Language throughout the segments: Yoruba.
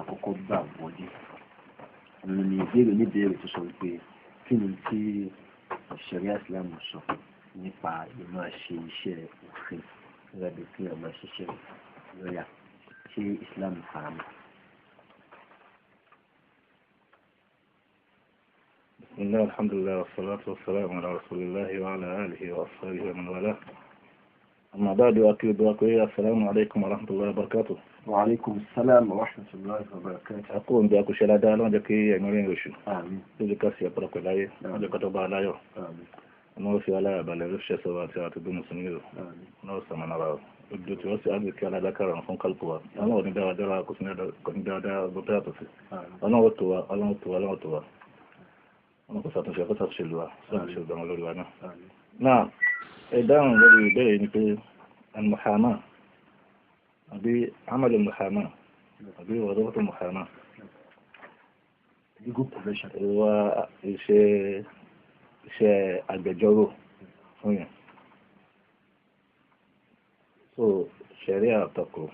àkọ́kọ́ gbà wọlé òun ni ìbéèrè oníbéèrè tó sọ wípé kí ni tí ṣẹ̀ríà Islam sọ nípa ìmọ̀ ṣe iṣẹ́ òfin gẹ́gẹ́ bí kí ọmọ ṣiṣẹ́ lọ́yà, ṣé Islam faramọ́? بسم الله الحمد لله والصلاة والسلام على رسول الله وعلى آله وأصحابه ومن والاه. أما بعد، أكيد وأكيد السلام عليكم ورحمة الله وبركاته. وعليكم السلام ورحمة الله وبركاته. أقول بأكو شلا دالون جكي يمرين وشو. آمين. تلك سيا بركة لاي. آمين. جكتو بالايو. آمين. نو في على بالي رشة سواتي أتدو مسلمين. آمين. نو سمنا راو. ojú tí wọ́n sì á lè kí aládákàrà fún kálukú wa. Ọlọ́run ní dáradára kò sí ní dáradára gbogbo yàtọ̀ sí. آمين. Ọlọ́run tó wa, Ọlọ́run tó wa, Ọlọ́run tó wa. Ọlọ́run kò ṣàtúnṣe, kò ṣàtúnṣe lu wa, ṣàtúnṣe gbọ̀ngàn lórí wa náà. آمين. Náà, ìdáhùn lórí ìbéèrè ni pé al-muhama àbí amal al-muhama àbí wadhifatu al-muhama Legal profession. ìwà iṣẹ́ agbẹjọ́rò fún yẹn. So, ṣẹ̀ríà tako,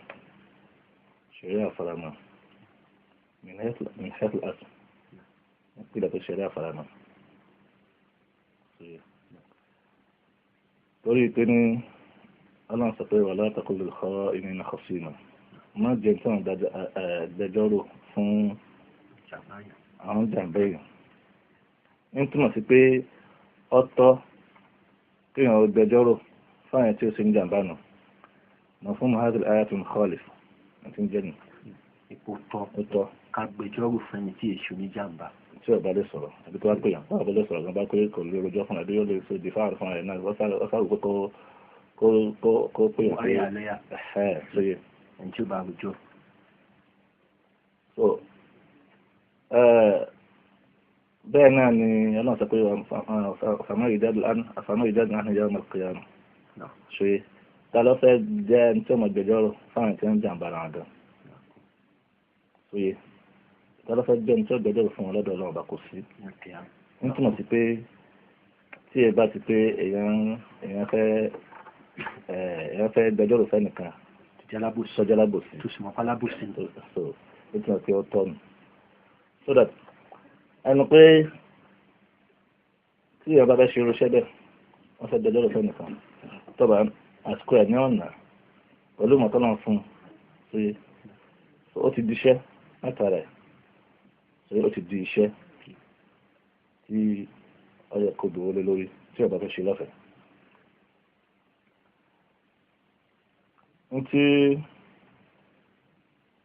ṣẹ̀ríà faramọ́, min haythu al-asl, ìpìlẹ̀ pé ṣẹ̀ríà faramọ́. Torí pé ní Ọlọ́run sọ pé wala taqul lil kha'inina khasima, má jẹ́ tí wọ́n gbẹjọ́rò fún Jàmbáyà. àwọn jàǹbá èèyàn. Ń túmọ̀ sí pé ọ̀tọ̀ kéèyàn ó gbẹjọ́rò fáwọn tí ó ṣe ń jàǹbá nù. Mafhum hadhihi al-ayat mukhalif àti ń jẹ́ nù. Ipò tọ́ Ó tọ́ ká gbẹjọ́rò fún ẹni tí èṣù ní jàmbá. tí ọba lè sọ̀rọ̀ àbí tó bá pè yàn báwo lè sọ̀rọ̀ gan bá pé kò lè rojọ́ fún àbí yóò lè ṣe dìfáàrù fún ẹ̀ náà wọ́n sáré pé kó pè yàn pé Wáyà lẹ́yà ẹ̀hẹ́ sóye. ẹni tí ó bá rojọ́. So bẹ́ẹ̀ náà ni Ọlọ́run sọ pé àfàmọ́ ìjádùn àná yawm al-qiyamah. Náà. Ṣe ta ló fẹ́ jẹ́ ẹni tí ó mọ̀ gbẹjọ́rò fáwọn tí wọ́n ń jàǹbá ara wọn gan? Sóye ta ló fẹ́ jẹ́ ẹni tí ó gbẹjọ́rò fún wọn lọ́dọ̀ Ọlọ́run ọba? Kò sí. Okay. Ń túmọ̀ sí pé tí ẹ bá ti pé èèyàn fẹ́ èèyàn fẹ́ gbẹjọ́rò fẹ́nìkan Tó jẹ́ alábòsí. sọ́jà lábòsí Tó sì mọ̀ pálábòsí ni. so ó túmọ̀ pé ó tọ́nu so that ẹnu pé tí èèyàn bá fẹ́ ṣe irúṣẹ́ bẹ́ẹ̀ wọ́n fẹ́ gbẹjọ́rò fẹ́nìkan tọ́ba àsìkò ẹ̀ ní ọ̀nà pẹ̀lú mọ̀tọ́nà fún un sí so ó ti di iṣẹ́ látara ẹ̀ so ó ti di iṣẹ́ tí ó yẹ kó gbowó lé lórí tí ọba fẹ́ ṣe lọ́fẹ̀ẹ́. Ní tí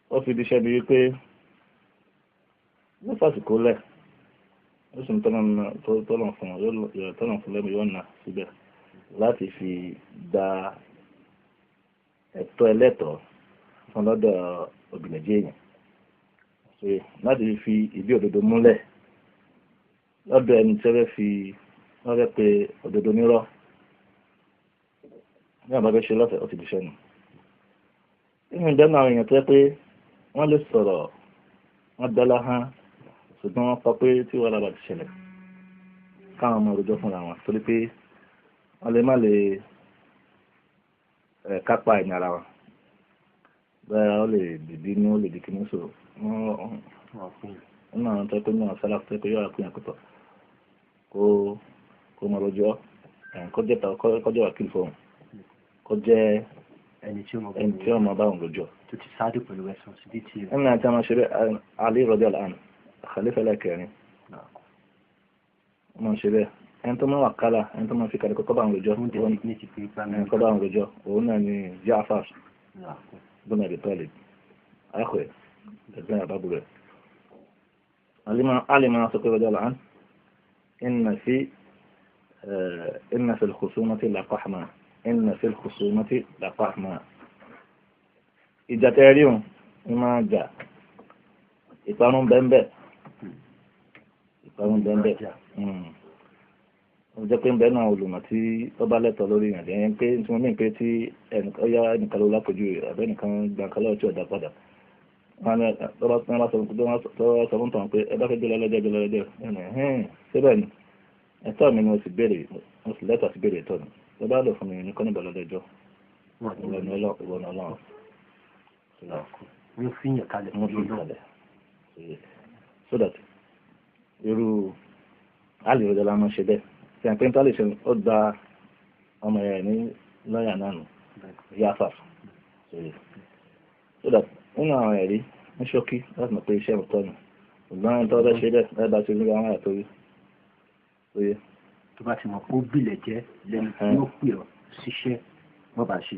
ó fi di iṣẹ́ bíi wípé ló fàsìkò lẹ̀ ó sì ń tọ́nà fún tọ́nà fún lẹ́nu yóò nà síbẹ̀ láti fi gba ẹ̀tọ́ ẹlẹ́tọ̀ọ́ fún lọ́dọ̀ òbílẹ̀jẹ́ èèyàn ṣe láti fi ìdí òdodo múlẹ̀ lọ́dọ̀ ẹni tí wọ́n fẹ́ fi wọ́n fẹ́ pe òdodo nírọ́ ní àbá fẹ́ ṣe lọ́fẹ̀ẹ́ ó ti di iṣẹ́ nù. Nínú ìdáná àwọn èèyàn tó yẹ pé wọ́n lè sọ̀rọ̀ wọ́n dọ́lá hán ṣùgbọ́n wọ́n kọ pé tí wàhálà bá ti ṣẹlẹ̀ káwọn ọmọ òròjọ́ fúnra wọn torí pé wọ́n lè má lè kápá ẹ̀yìn ara wọn bẹ́ẹ̀ ó lè dìbí ní ó lè di kíní sọ̀rọ̀ wọ́n Wọ́n fún yàn. nínú àwọn tó yẹ pé náà sálà tó yẹ pé yóò wá pín àkótọ̀ kó kó mọ lọ́jọ́ kó jẹ́ wákìlì fóun kó jẹ́ Ẹni tí ó mọ̀ ẹni tí wọ́n máa bá òun lọ́jọ́. tó ti ṣáájú pẹ̀lú responsibility rẹ̀. Nínú àti àwọn ṣe bẹ́ẹ̀ Ali radiyallahu anhu khalifa ẹlẹ́kẹrin Náà. wọ́n máa ń ṣe bẹ́ẹ̀ ẹni tó máa wà kálá ẹni tó máa fi kalẹ̀ kọ́kọ́ bá òun lọ́jọ́ Fún designate pé bá mi. kọ́ bá òun lọ́jọ́ òun náà ni Ja'far Náà. bin Abi Talib akhu ẹgbẹ́ àbábù rẹ̀. Ali máa sọ pé radiyallahu anhu inna fi al-khusumati la qahma inna fi al-khusumati la qahma. Ìjà tẹ́ rí òun ń máa jà ìparun bẹ́ẹ̀ ìparun bẹ́ẹ̀ ó jẹ́ pé ń bẹ́ẹ̀ náà olùmọ̀ tí ó bá lẹ́tọ̀ọ́ lórí ìrìnàjò yẹn pé tí wọ́n mí pé tí ó yá ẹnìkan ló lápòjú rẹ̀ àbẹ́ nìkan gba nǹkan lọ́wọ́ tí ò dá padà wọ́n ní tó bá sọ fún tàn pé ẹ bá fẹ́ gbé lọ́lọ́jọ́ gbé lọ́lọ́jọ́ ẹ̀hìn síbẹ̀ ni ẹ̀tọ́ mi ni mo sì béèrè mo sì lẹ́tọ̀ọ́ sí béèrè ẹ̀tọ́ mi tó bá lò fún mi ní kọ́nìbọ̀ lọ́lọ́jọ́ Wọ́n ní ìwọ ni Ọlọ́run. Wọ́n fi yàn kalẹ̀. Wọ́n fi yàn kalẹ̀. So that irú alìrọ̀jọ́ la máa ṣe bẹ́ẹ̀. Ṣe àpé nípa lè ṣe ó gba ọmọ rẹ̀ ní lọ́ọ̀yà náà nù yáfà. So that nínú àwọn ẹ̀rí ní ṣókí láti mọ̀ pé iṣẹ́ òótọ́ nù. Ṣùgbọ́n tó bá ṣe bẹ́ẹ̀ bá ṣe nígbà wọn àtòrí. Tó bá ti mọ̀ pé ó bìlẹ̀ jẹ́ lẹ́nu tí ó pè ọ́ síṣẹ́ wọ́n bá ṣe.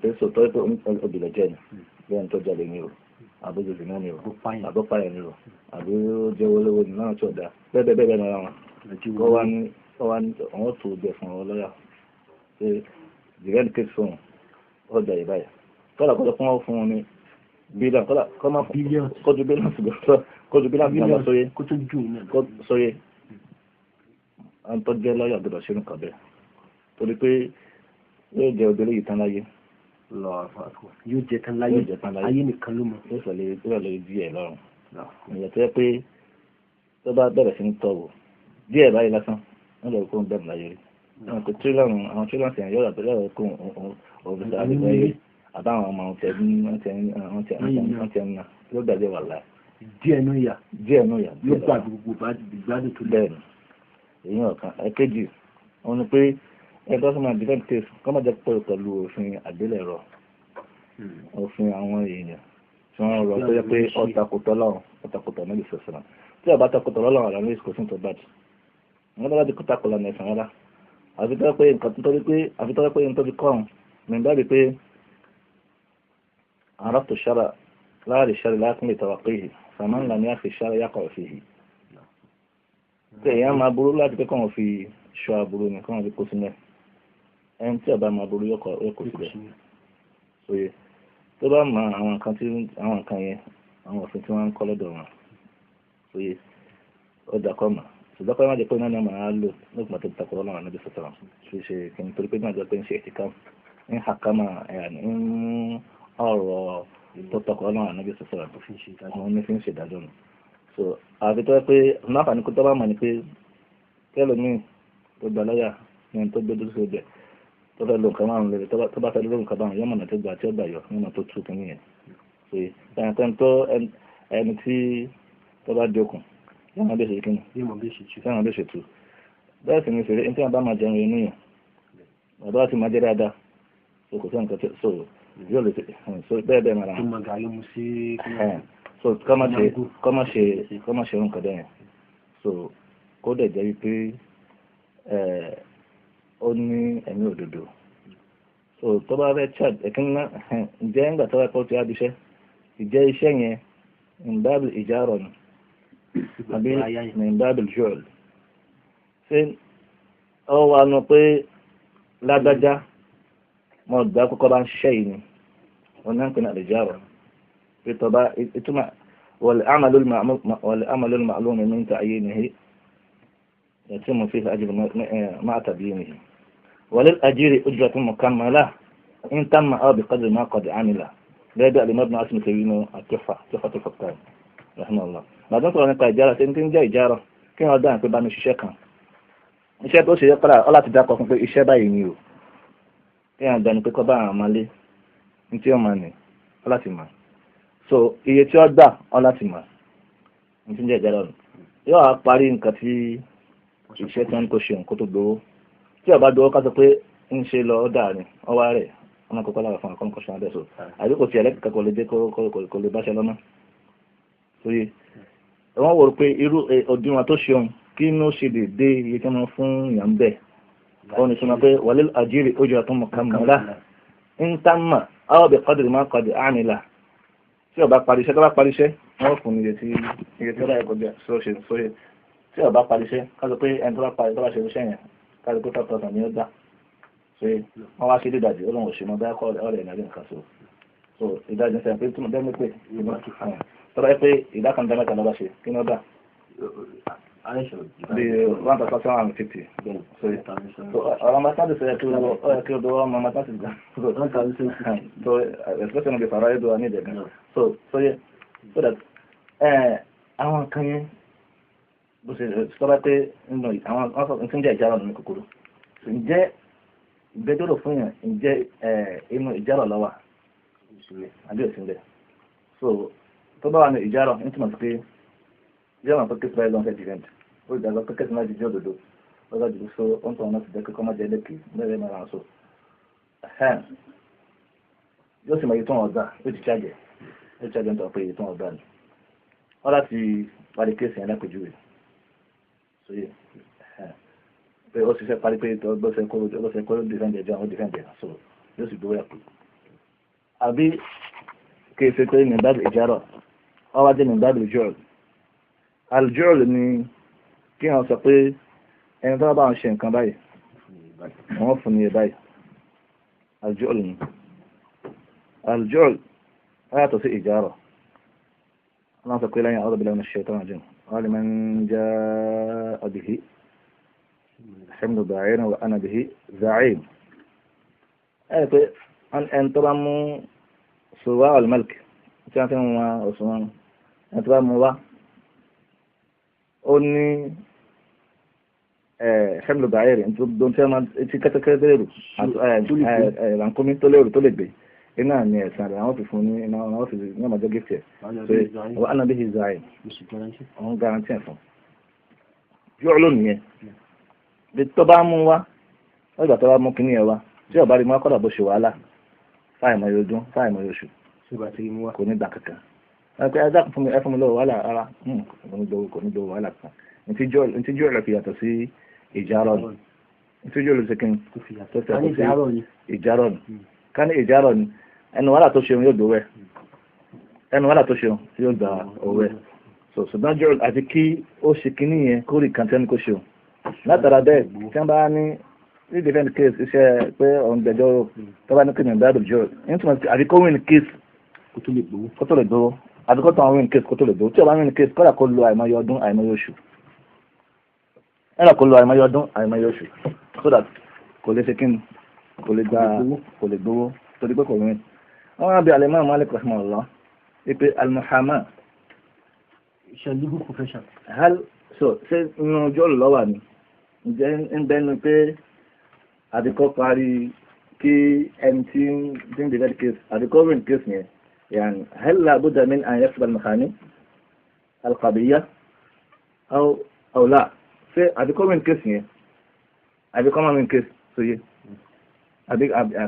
Pé sòtọ́ pé obìlẹ̀ jẹ́ ni bẹ́ẹ̀ ni tó jalè ni o, àbójú sì náà ni o, àbópáyà ni o, àbí ó jẹ́ olówó ni náà tí ò dáa bẹ́ẹ̀ bẹ́ẹ̀ bẹ́ẹ̀ náà wọn. Kọ́ wá ní àwọn tó jẹ fún ọ lọ́yà pé defend case fún ọ ọjà ìbáyà. Kọ́lá kọ́lá fún ọ fún ọ ní bílíọ̀nù kọ́lá kọ́ máa kọjú bílíọ̀nù lọ sóyè sóyè. Àwọn tó jẹ́ lọ́yà gbọ́dọ̀ ṣe nǹkan bẹ́ẹ̀ torí pé yóò jẹ obìnrin yìí tán láyé. Yóò jẹ tán láyé, ayé nìkan ló mọ̀. Yóò sọ lè díẹ̀ lọ́rùn. Ìyẹn tó yẹ pé tó bá bẹ̀rẹ̀ sí ní tọ̀wọ̀ díẹ̀ báyìí lásán wọ́n lọ kó ń bẹ̀rù láyé rí. Àwọn kò tírílọ̀nù àwọn tírílọ̀nù sẹ̀yìn yóò rà kó òun fi sáré láyé àbáwọn ọmọ àwọn tẹ̀ ń ná yóò gbàgbé wà láì. Díẹ̀ nù yà. Díẹ̀ nù yà. Yóò gbàgbé gbogbo ìgbádùn tó lẹ́nu. Èyí ọ̀kan. Ẹ̀kejì òun ni pé ẹgbẹ́ tó máa defend case kọ́ máa jẹ́ pé pẹ̀lú òfin àgbélẹ̀rọ òfin àwọn èèyàn tí wọ́n rọ tó yẹ pé ọ̀tàkùtọ̀ lọ́wọ́ ọ̀tàkùtọ̀ níbi sọ̀sọ̀rọ̀ tí ọba takùtọ̀ lọ́wọ́ àrà ní kò sí tó bàjẹ́ wọ́n tó bá ti kó takò lọ́nà ẹ̀sán rárá àfi tó pé nǹkan tó torí pé àfi tó pé nǹkan tó fi kọ́ ọ̀hún ní bá rí pé àrọ́pù ṣára láàrin ṣára láàkín lè tọwọ́ pé sàmán ńlá ní àfi ṣára yàkọ̀ fi hì pé èèyàn máa burú láti pé kọ́wọn fi ṣọ́ aburú ni kọ́wọn fi kó sílẹ̀ ẹni tí ọba máa burú yóò kó sílẹ̀ sóye tó bá mọ àwọn nǹkan tí àwọn nǹkan yẹn àwọn òfin tí wọ́n ń kọ́ lọ́dọ̀ wọn sóye ó dàkọ́ mọ̀ ṣùgbọ́n pé má jẹ́ pé náà máa lò lóògùn tó takọ̀ lọ́wọ́ ànábì sọ̀tàn ṣe ṣe kí n torí pé náà jẹ́ pé ń ṣe ètìká ń hàkámà ń mú ọ̀rọ̀ tó takọ̀ lọ́wọ́ ànábì sọ̀tàn àwọn onífi ń ṣèdájọ́ nù. So àfi tó yẹ pé náfààní kó tó bá mọ̀ ni pé kẹlòmíì tó gba lọ́yà ní ẹni tó gbé dúró sí tó fẹ́ lo nǹkan márùn lórí tó bá fẹ́ lo nǹkan márùn yọmọ̀nà tó gbà tí ó gbà yọ yọmọ̀nà tó tú kínní yẹn. So ẹni tí tó bá jókòó yọmọ bí ṣe kínní yọmọ bí ṣe tú bẹ́ẹ̀ sì ni fèrè ní tí wọ́n bá máa jẹun inú yẹn ọ̀dọ́ wa ti máa jẹ́ dáadáa so kò sí nǹkan tí so yóò lè so bẹ́ẹ̀ bẹ́ẹ̀ mara so kọ́ má ṣe nǹkan bẹ́ẹ̀ yẹn so kó dẹ̀ jẹ́ wípé ó ní ẹ̀mí òdodo so tó bá fẹ́ charge ẹ̀kí ńlá ǹjẹ́ ńgbà tó bá kọ́ ti á di iṣẹ́ ìjẹ́ iṣẹ́ yẹn ìbáàbí ìjárọ̀ ni àbí ìbáàbí jọ́ọ̀lù ṣé ọ wà nù pé lágbájá mo gbà kọ́kọ́ bá ń ṣiṣẹ́ yìí ni wọn náà ń pè ní àlìjárọ̀ pé tọba ìtumọ̀ wal amalu al-ma'lum min ta'yinihi يتم فيه الأجر مع تبيينه وللأجير أجرة مكملة إن تم أو بقدر ما قد عمل لا يبدأ لمبنى اسم تبيينه التحفة تحفة الحكام رحمه الله بعدين طبعا nípa ìjára tí ń jẹ́ ìjára kí wọ́n dáhùn pé bá mi ṣiṣẹ́ kan iṣẹ́ tó ṣe yẹ kọ́ra ọlá ti dákọ̀ fún pé iṣẹ́ báyìí ni o kí wọ́n dání pé kọ́ bá àwọn ọmọlé ní tí wọ́n máa ní ọlá ti mọ̀ so iye tí wọ́n gbà ọlá ti mọ̀ ní tí ń jẹ́ ìjára ọ̀nà yóò wá parí nǹkan tí iṣẹ́ tí wọ́n ní kó ṣe nǹkó tó gbowó tí ọba gbowó ká sọ pé ń ṣe lọ ó dáa ni ọwọ́ rẹ̀ ọmọ kọ́kọ́ lára fún akọ́nù kọ́ṣọ́ abẹ́ so àbí kò tiẹ̀ lẹ́kẹ̀kẹ́ kò lè dé kò lè báṣẹ lọ́nà torí wọ́n wò ó pé irú òdiwọ̀n tó ṣeun kí inú ṣe lè dé iye tí wọ́n fún yàn bẹ́ẹ̀ wọ́n ní sọ ma pé wàlẹ́ àjírí ojú àtúmọ̀ kàmọ́lá ń tá mà áwọ̀ bẹ̀ kọ́dìrì má kọ́dì àmìlà tí ọba parí iṣẹ́ tó bá parí iṣẹ́ wọ́n fún iye tí ó bá yẹ kọjá sóṣe sóṣe tí ọba parí iṣẹ́ ká sọ pé ẹni tó bá parí tó bá ṣe iṣẹ́ yẹn ká sọ pé 5,000 ni ó gbà ṣe wọ́n wá ṣe dídàjì ó lóun ò ṣe mọ́ báyà kọ́ ọ̀rẹ́ ìnáwó nǹkan so so ìdajì sẹ́yìn pé túmọ̀ bẹ́ẹ̀ pé tó bá yẹ pé ìdá kan dá mẹ́ta lọ́ba ṣe kí ni ó gbà bí 1,750 so ọ̀rọ̀ mathematics yẹ kí ó dọwọ́ ọmọ mathematics gan so especially níbi fàrọ̀ ẹ̀dùn ní ìdẹ̀gàn so so yẹ so that àwọn nǹkan yẹn bó ṣe sọ bá pé nínú àwọn ọ̀sán tí ń jẹ́ ìjárọ̀ nínú kúkúrú ǹjẹ́ ìgbẹ́jọ́rò fún yàn ǹjẹ́ inú ìjárọ̀ lọ́wà àbí òsínbẹ̀ so So tó bá wà ní ìjárọ̀ ní túmọ̀ sí pé yóò máa pé kéésì báyìí ló ń fẹ́ defend, ó dàgbà pé kéésì náà ti jẹ́ òdodo ó dájú, so ó ń tọ́ ọ̀nà ti jẹ́ kíkọ́ má jẹ́ lẹ́kì bẹ́ẹ̀ máa so yóò sì mọ iye tó wọn gbà, yóò ti chájẹ, yóò chájẹ nítorí pé iye tó wọn gbà ni wọ́n láti parí kéésì yẹn lápèjúwe. So yẹ pé ó ṣiṣẹ́ parí pé bó ṣe kó defend ẹjọ́ àwọn defend ẹ̀, so yóò sì gbowó ẹ̀ pé àbí kéésì pé ní bábìlì ìjárọ̀ wọ́n wá jẹ́ ní bábìlì jọ́ọ̀lù. Aljọ́ọ̀lù ni kí wọ́n sọ pé ẹni tó bá ń ṣe nǹkan báyìí, wọ́n fún ní báyìí. Aljọ́ọ̀lù ni aljọ́ọ̀lù, wọ́n yàtọ̀ sí ìjárọ̀. Wọ́n sọ pé lẹ́yìn a'udhu billahi minash shaitanir rajim, qala man ja'a bihi himlu ba'irin wa ana bihi za'im. Ẹni pé ẹni tó bá mú suwa al-malk tí wọ́n fi ń wọn òṣùwọ̀n, ẹni tó bá mú wá, ó ní hemlu bàárẹ̀ tó tí wọ́n ti kẹ́tẹ́kẹ́tẹ́ lérò, rànkúmí tó lérò tó lè gbé iná ní ẹ̀sán rẹ̀, àwọn fi fún ní iná, àwọn fi ní ọmọdé gift ẹ̀. Wọ́n á náà bí i zayn, òun guarantee ẹ̀ fún yóò lónìí yẹn. Bí tó bá mú wá, wọ́n ìgbà tó bá mú kíní ẹ̀ wá, tí ọ̀bá rí mú akọ́dà bó ṣe wàhálà fáìmọ̀ ọdún, fáìmọ̀ oṣù, kò ní gbà kankan. Ẹ dákun fún mi, ẹ fún mi lọ́wọ́ wàhálà ara kò ní gbowó wàhálà kan. Ntí jọ́ rẹ̀ fi yàtọ̀ sí ìjárọ̀ ni, ntí jọ́ rẹ̀ ṣe kí ni tó fi yàtọ̀ sí ìjárọ̀ ni, ká ní ìjárọ̀ ni ẹnu wàhálà tó ṣeun yóò gbowó ẹ, ẹnu wàhálà tó ṣeun yóò gba owó ẹ. So ṣùgbọ́n jọ́ àti kí ó ṣe kíní yẹn kó rí kan tẹ́ni kó ṣeun látara bẹ́ẹ̀, tí wọ́n bá ní ní defend case, iṣẹ́ pé òun gbẹ́jọ́, tó bá ní kí ni ìdáàbò jọ nítorí àti kó win case kó tó lè gbowó, kó tó lè gbowó, àti kó tó àwọn win case kó tó lè gbowó. Tí o bá win case, kódà kó lo àìmọye ọdún, àìmọye oṣù, ẹnà kó lo àìmọye ọdún, àìmọye oṣù, so that kò lè ṣe kí ni, kò lè gba, kò lè gbowó torí pé kò win. Wọ́n wá bí alimami Malik rahimahullah ipe almuhammad iṣẹ́ legal profession. Hal so ṣé inú ọjọ́ olùlọ́wà ni, ǹjẹ́ ń bẹ́nu pé àdìkọ́ parí kí ẹni tí ń defend case, àdìkọ́ win case yẹn, يعني هل لابد من أن يكسب المحامي القضية أو لا؟ ṣé àdìkọ́ win case yẹn, àdìkọ́ máa win case so yé àbí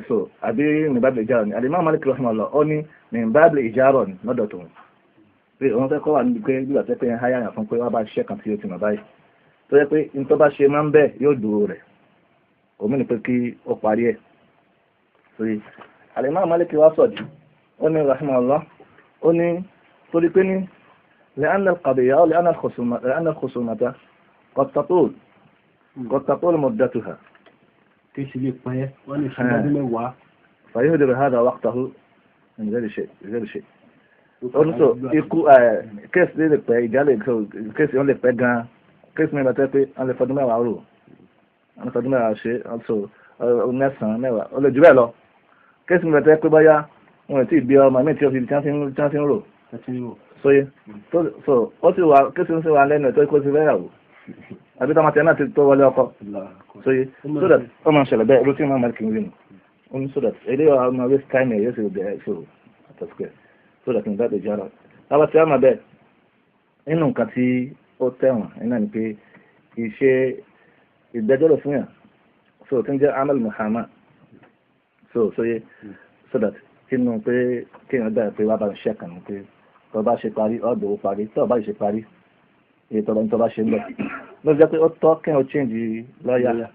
so àbí min bab al-ijara ni? Al-Imam Malik rahimahullah ó ní min bab al-ijara ni lọ́dọ̀ tó ń pé òun fẹ́ kọ́ wà níbi pé bí wàá tẹ́ pé háyà yàn fún pé wàá bá ṣiṣẹ́ kan tí ó ti mọ̀ báyìí, tó yẹ pé n tó bá ṣe máa ń bẹ̀ yóò dúró rẹ̀, òmí ni pé kí ó parí ẹ̀. Sórí Al-Imam Malik wá sọ̀dí, ó ní rahimahullah, ó ní torí pé ní لأن القضية أو لأن الخصومة قد تطول مدتها. Case lè pẹ́, wọ́n lè ṣe lọ́dún 10. فيهدر هذا وقته من غير شيء غير شيء. Ó ní sọ ikú case lè pẹ́, ìjà lè, case wọn lè pẹ́ gan-an. Case mi bàtẹ́ pé wọ́n lè fọdún 10 rò, wọ́n lè fọdún 10 ṣe so 9, 10, ó lè jù bẹ́ẹ̀ lọ. Case mi bàtẹ́ pé báyá wọn ò tí ì bí ọmọ mi tí ó fi tí wọ́n fi ń rò sóyè, so ó ti wà, case ń sè wà lẹ́nu ẹ̀ tó kó ti fẹ́ yàwó àbí tọmọ tẹ náà ti tó wọlé ọkọ sóyè, so that ó máa ń ṣẹlẹ̀ bẹ́ẹ̀. Routine máa ń kí n rí nu, ó ní so that eléyà ọmọ waste time ẹ̀ yóò sì bẹ̀rẹ̀ so àtọ̀síkẹ̀, so that nígbà tó jára lábàá tí a máa bẹ́ẹ̀ nínú nǹkan tí ó tẹ̀wọ̀n nínú ni pé ìṣe ìgbẹ́jọ́rò fún yàn, so tí ń jẹ́ amal muhammad so sóyè, so that kínú pé kéèyàn gbà pé wàá bá ń ṣe kàn ní pé tó bá ṣe parí ọ̀dọ̀ ó parí, tó bá ṣe parí èyí tó bá ń tó bá ṣe ń bẹ̀ ló jẹ́ pé ó tọ́ kéèyàn change lọ́ọ̀yà,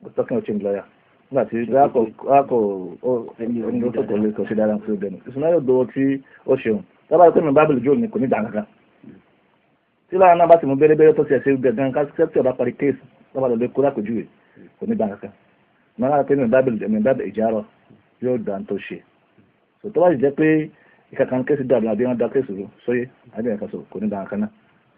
ó tọ́ kéèyàn change lọ́ọ̀yà nígbà tí rákò ó ní ó tó kò lè kò ṣe dáadáa fún ibẹ̀ ní ìṣúná yóò gbowó tí ó ṣeun. Tó bá rí pé mi bábìlì jò ní kò ní dàn kankan tí lára náà bá ti mú bẹ́rẹ́bẹ́rẹ́ tó ti ẹ̀ ṣe gangan ká tí ọba parí case tó bá lọ lè kó lápèjúwe, kò ní dàn kankan. Màá pé mi bábìlì ìjárọ̀ yóò dàn tó ṣe. So tó bá sì jẹ́ pé ìkankan case dàbí àbí wọn da case rú sóyè àbí ẹ̀ka, so kò ní dàn kan náà.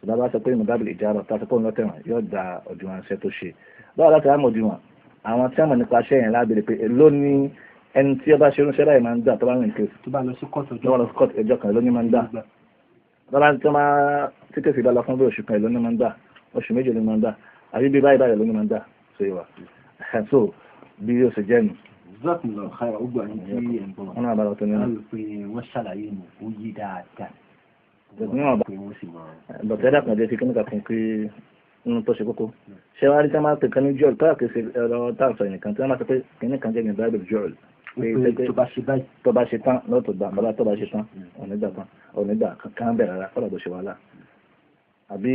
So bá sọ pé mi bábìlì ìjárọ̀ tá a sọ pé òun lọ́tẹ̀wọ̀n yóò da òdiwọ̀n iṣẹ́ tó ṣe. Báwo láti wá mọ̀ òdiwọ̀n? Àwọn tí wọ́n mọ̀ nípa iṣẹ́ yẹn lábẹ́rẹ́ pé èló ni ẹni tí ó bá ṣe irúṣẹ́ báyìí máa ń gbà tó bá rìn case. Tó bá lọ sí kóòtù. Tó bá lọ sí kóòtù ẹjọ́ kan, èló ni máa ń gbà? Lọ́la tí wọ́n máa tí case bá lọ fún bí oṣù kan, èló ni máa ń gbà? Oṣù 2 ló máa ń gbà? Àbí bí báyìí báyìí èló ni máa ń gbà? So ìwà so bí ó ṣe jẹ́ nu. Jazakumullahu khairan. Ó gbà ní tí ẹ̀ ń bọ̀. Wọn náà bá lọ tó nínú. Wọ́n rí pé wọ́n ṣàlàyé nù ó yé dáadáa. Níwọ̀n bá pé wọ́n sì mọ̀. Bọ̀tẹ́ dàpọ̀ jẹ́ fi kíníkà kún pé nínú tó ṣe kókó. Ṣé wàá rí tí wọ́n máa pè kan ní jọ́ọ̀lù tó àkèsè ẹ̀rọ táǹsọ̀ nìkan tí wọ́n máa sọ pé kíní kan jẹ́ ní báìbù jọ́ọ̀lù. Pé tó bá ṣe báyìí. Tó bá ṣe tán lọ́tọ̀ gbà bàbá tó bá ṣe tán onígbà tán onígbà kankan bẹ̀rẹ̀ rárá kọ́lá bó ṣe wàhálà. Àbí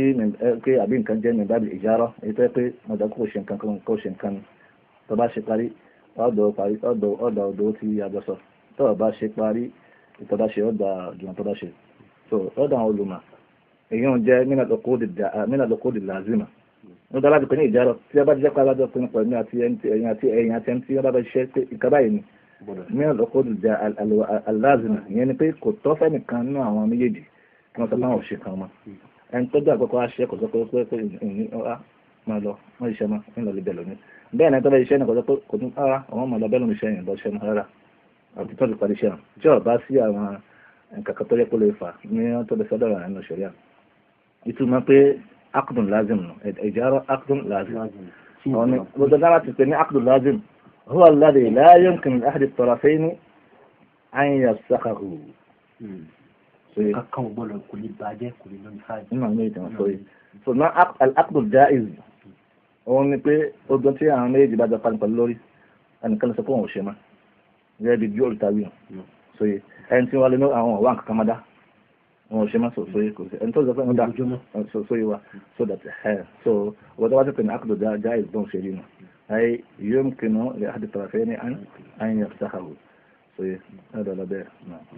pé àbí nǹkan jẹ́ ní báìbù ìjárọ̀ èyí tó yẹ pé mọ̀dà kó ṣe nǹkan kó ṣe nǹkan tó bá ṣe parí ọ̀dọ̀ parí ọ̀dọ̀ ọ̀dọ̀ ọ̀dọ̀ tí a jọ sọ tó bá ṣe parí tó bá ṣe ọ̀dọ̀ àjùmọ̀ tó bá ṣe. So ọ̀dọ̀ àwọn olùmọ̀ èyí ń jẹ́ mínà lókòdì làzima ní ọ̀dọ̀ aláàbò ní ìjárọ̀ tí a bá jẹ́ pé alájọ pinnu pẹ̀lú àti ẹ̀yìn àti ẹ̀yìn àti ẹni tí wọ́n bá bá ṣiṣẹ́ pé ìka báyìí ni mínà lókòdì làzima ìyẹn ni pé kò tọ́ fẹ́nìkan nínú àwọn méjèèjì kí wọ́n sọ fún àwọn òṣìṣẹ́ kan mọ́ ẹni tó dé àkọ́kọ́ àṣẹ kò sọ pé pé ìní ọ̀rá máa lọ wọ́n ṣiṣẹ́ mọ́ ń lọ lè bẹ̀ lónìí bẹ́ẹ̀ ni tó bá ṣiṣẹ́ ní kò sọ pé kò tún ara àwọn ọmọ lọ bẹ́ẹ̀ lómi iṣẹ́ yẹn lọ ṣẹ́ mọ́ rárá àti tó ti parí iṣẹ́ hàn tí ò bá sí àwọn nǹkan kan tó yẹ kó lè fà ní tó lè sọ́dọ̀ rẹ̀ nínú ṣẹ̀ríà ìtumọ̀ pé akdun lazim nù ìjárọ̀ akdun lazim gbogbo dára ti pè ní akdun lazim huwa alladhi la yumkin li ahadi at-tarafayn an yafsakhahu. Kankan ò gbọ́dọ̀ kò lè bàjẹ́ kò lè lọ́ní fáìlì. Nínú àwọn méjì wọn sọ yìí so na al-aqdu al-jaiz òun ni pé ogun tí àwọn méjì bá jọ pa nípa lórí ẹnìkan ló sọ pé òun ò ṣe mọ́ gẹ́gẹ́ bí bí olùtàwí hàn so yìí ẹni tí wọ́n lé ní àwọn ọ̀wá nǹkan kan má dá wọn ò ṣe má so yìí kò sí ẹni tó sọ pé wọ́n dá so yìí wa so that ẹ so wọ́n tó wá sí pé ní aqdu jaiz bọ́n ṣe rí nu ay yumkinu li ahadi at-tarafayni an yafsahahu so yìí ẹ̀dọ̀ lọ bẹ́ẹ̀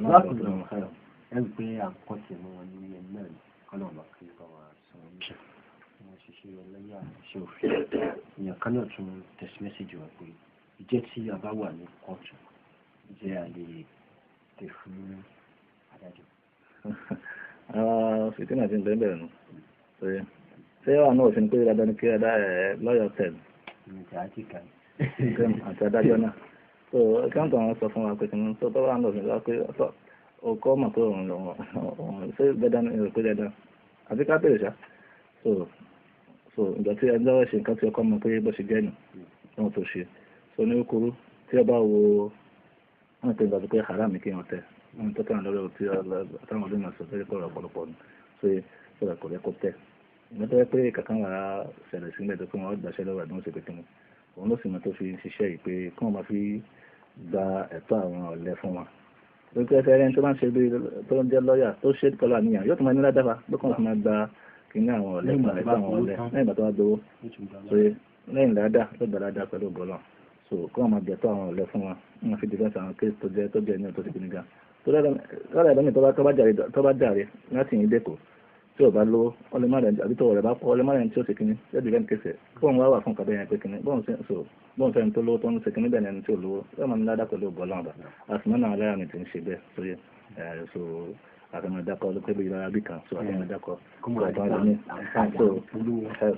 náà. Ẹ rí pé à ń kọ́ sí mọ́ wọn ní ẹni náà kọ́nà ọ̀bà kí ó bá wa sọ wọn níṣẹ́ wọ́n ṣiṣẹ́ ọlọ́yà ṣe òfin. Èèyàn kan náà tún text message wa pé ìjẹ́ tí a bá wà ní kóòtù jẹ́ a lè tẹ̀ fún adájọ́. Fìtínà ti ń bẹ́ẹ̀ bẹ́ẹ̀ nù. Ṣé wà náà òfin pé dandan ni kí lọ́yọ̀ tẹ̀ àti adájọ́ náà. So káńtà wọn sọ fún wa pé kí ni tó bá wà náà òfin pé ọkọ mọ̀ pé òun lòun ṣé dandan ni pé dandan àti ká bèrè ṣá. So ìgbà tí ẹjọ́ ṣe nǹkan tí ọkọ mọ̀ pé bó ṣe jẹ́ nù wọn tó ṣe. So ní kúrú tí ẹ bá wo wọn pe ìgbà tó pé haram kí wọn tẹ wọn tó tẹ̀wọ̀n lórí ọtí àtàwọn olóyún sọ pé kọ̀ọ̀rọ̀ ọ̀pọ̀lọpọ̀ ni so sọ̀rọ̀ kò rẹ́ kó tẹ̀. Ìgbà tó yẹ pé kankan wà á ṣẹlẹ̀ sílẹ̀ tó pé wọn gbàṣẹ́ lọ́wọ́ àdúgbò ṣe pé kí ni òun ló sì mọ tó fi ṣiṣẹ́ yìí pé kí wọ́n máa fi gba ẹ̀tọ́ àwọn ọ̀lẹ fún wọn. Lókè ẹsẹ̀ ẹni tó máa ń ṣe bí tó ń jẹ́ lọ́ọ̀yà tó ṣe pẹ̀lú àníyàn yóò tún máa ní ládàá ló kàn fún máa gba kíní àwọn ọ̀lẹ fún ẹ̀tọ́ àwọn ọ̀lẹ lẹ́yìn ìgbà tó wá gbowó so lẹ́yìn ládàá ló gbà ládàá pẹ̀lú ògbọ́lọ̀ so kí wọ́n máa gbẹ̀tọ́ àwọn ọ̀lẹ fún wọn wọ́n fi defense àwọn case tó jẹ́ ní ọ̀tọ̀ sí kíní gan tó lọ́dọ̀ ẹ̀dọ́ mi tó bá jàre láti yín dẹ́kọ̀ tí ò bá lówó ọlẹ́mọ̀rẹ́ àbí tó rẹ̀ bá pọ̀ ọlẹ́mọ̀rẹ́ tí ó ṣe kíní yóò defend case ẹ̀ bóun wá wà fún kàbẹ́ yẹn pé kíní bóun fẹ́ni tó lówó tó ń ṣe kíní bẹ́ẹ̀ ni ẹni tí ò lówó yóò máa ní ládàá pẹ̀lú ògbọ́lọ́wọ́n bá àsìmọ́ náà aláya mi ti ń ṣe bẹ́ẹ̀ sóyè so àtàmọ̀dákọ̀ ló bí ìlara bí kan so àtàmọ̀dákọ̀ so àtàwọn ẹlòmíì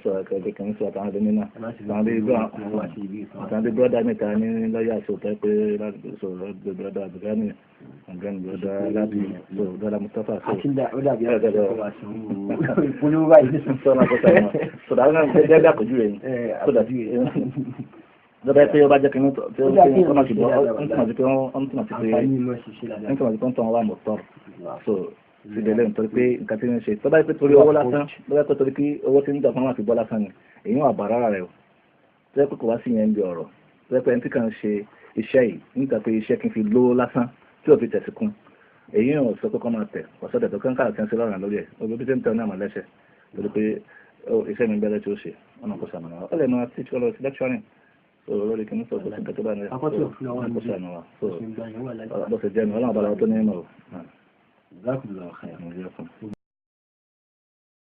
so ẹ̀kẹ́ kan so àtàwọn ẹlòmíì náà àtàwọn bí brọ́dà mẹ́ta ní lọ́yà so tẹ́ pé so brọ́dà Abdulgani and brọ́dà Labi so brọ́dà Mustapha so. Àti ó dàbí ìpolówó báyìí. So dàbí náà jẹ́ bí àpèjúwe yìí so dàbí lọ́dọ̀ pé ó bá jẹ́ kí ní tí ó máa ti bọ́ ó ń túmọ̀ sí pé ó ń túmọ̀ sí pé ń túmọ̀ sí pé ń tàn wá mọ̀tọ́r so síbẹ̀ lẹ́nu torí pé nǹkan tí ń ṣe tó bá yẹ pé torí owó lásán tó bá yẹ pé torí pé owó tí ń dà fún wọn àti bọ́ lásán ni èyí wà bàrà rẹ̀ o tó yẹ pé kò wá sí yẹn ń bi ọ̀rọ̀ tó yẹ pé ẹni tí kàn ń ṣe iṣẹ́ yìí nígbà pé iṣẹ́ kí n fi lówó lásán tí ò fi tẹ̀sí kún èyí ò sọ pé kọ́ máa tẹ̀ kò sọ́dẹ̀ tó kán káàkiri ń ṣe lọ́rùn lórí ẹ̀ ojú bí tí ń tẹ̀ náà mà lẹ́sẹ̀ torí pé iṣẹ́ mi bẹ́rẹ̀ tí ó ṣe ọ̀nà kò sàmìnà ó lè máa teach ọlọ́ọ̀ sí lecturing so lórí kí ní sọ kòsí nǹkan tó bá ní kó sànù wa so bó ṣe jẹ́ nu ọlọ́run bá lọ́wọ́ tó ní ìmọ̀ o. Jazakumullahu khairan. Gbogbo